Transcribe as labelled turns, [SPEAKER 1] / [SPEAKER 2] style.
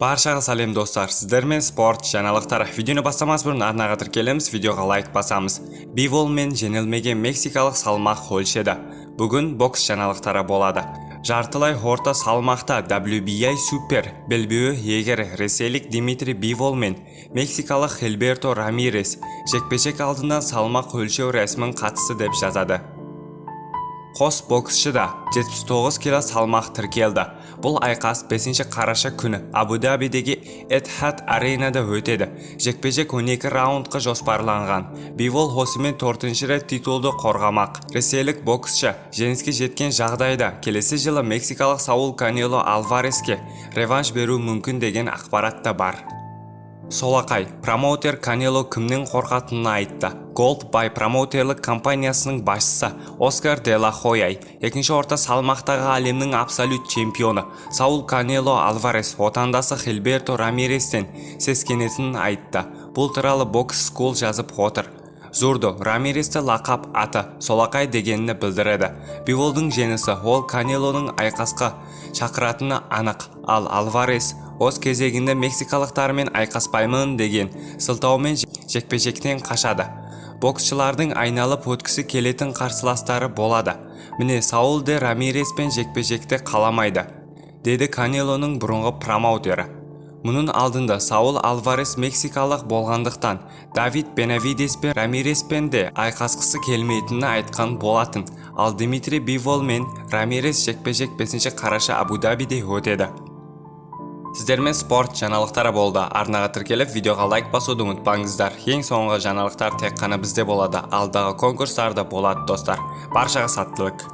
[SPEAKER 1] Баршаға сәлем, достар! Сіздермен спорт жаңалықтары. Видеоны бастамас бұрын арнаға тіркелеміз, видеоға лайк басамыз. Бивол мен жеңілмеген мексикалық салмақ өлшеді. Бүгін бокс жаңалықтары болады. Жартылай орта салмақта WBA супер белбеуі иегері ресейлік Дмитрий Бивол мен мексикалық Хильберто Рамирес жекпе-жек алдынан салмақ өлшеу рәсімін қатысты деп жазады. Қос боксшы да 79 кило салмақ тіркелді. Бұл айқас 5 қараша күні Абу-Дабидегі Этихад Аренада өтеді. Жекпе-жек 12 раундқа жоспарланған. Бивол осымен төртінші рет титулды қорғамақ. Ресейлік боксшы жеңіске жеткен жағдайда келесі жылы мексикалық Саул Канело Альвареске реванш беруі мүмкін деген ақпарат та бар. Солақай промоутер Канело кімнен қорқатынын айтты. Gold Boy промоутерлік компаниясының басшысы Оскар де ла Хойя екінші орта салмақтағы әлемнің абсолют чемпионы Саул Канело Альварес отандасы Хильберто Рамирестен сескенетінін айтты. Бұл туралы Бокс Скул жазып отыр. Зурдо Рамиресті лақап аты солақай дегенini білдіреді. Биволдың жеңісі ол Канелоның айқасқа шақыратыны анық. Ал Альварес өз кезегінде мексикалықтармен айқаспаймын деген сылтаумен жекпе-жектен қашады. Боксшылардың айналып өткісі келетін қарсыластары болады. Міне, Саул де Рамиреспен жекпе-жекті қаламайды, деді Канелоның бұрынғы промоутері. Мұның алдында Саул Альварес мексикалық болғандықтан Давид Бенавидес пен Рамиреспен де айқасқысы келмейтінін айтқан болатын. Ал Дмитрий Бивол мен Рамирес жекпе-жек 5 қараша Абу-Дабиде өтеді. Сіздермен спорт жаңалықтары болды. Арнаға тіркеліп, видеоға лайк басуды ұмытпаңыздар. Ең соңғы жаңалықтар тек қана бізде болады. Алдағы конкурстар да болады, достар. Баршаға сәттілік!